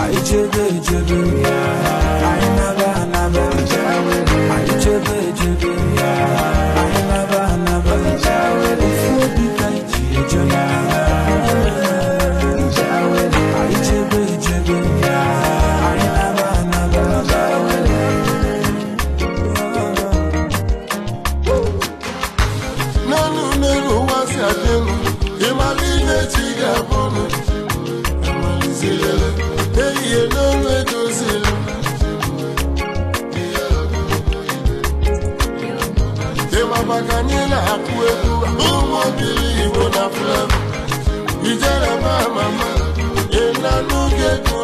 Anyị chebe echebe, anyị naba anaba. Anyị chebe echebe, anyị naba anaba. Ofu obi ka anyị ji eje mba. Anyị chebe echebe, anyị naba anaba. N'elu n'elu ụwa si adị elu, ịmara ihe chi ga-abụnụ. Amalizilele, ehihie n'olu edozilu. Ịma maka anyị na-akụ egwu ụmụ obili Igbo na Flevo. Ijere ma mama, ị na-anụ gị egwu.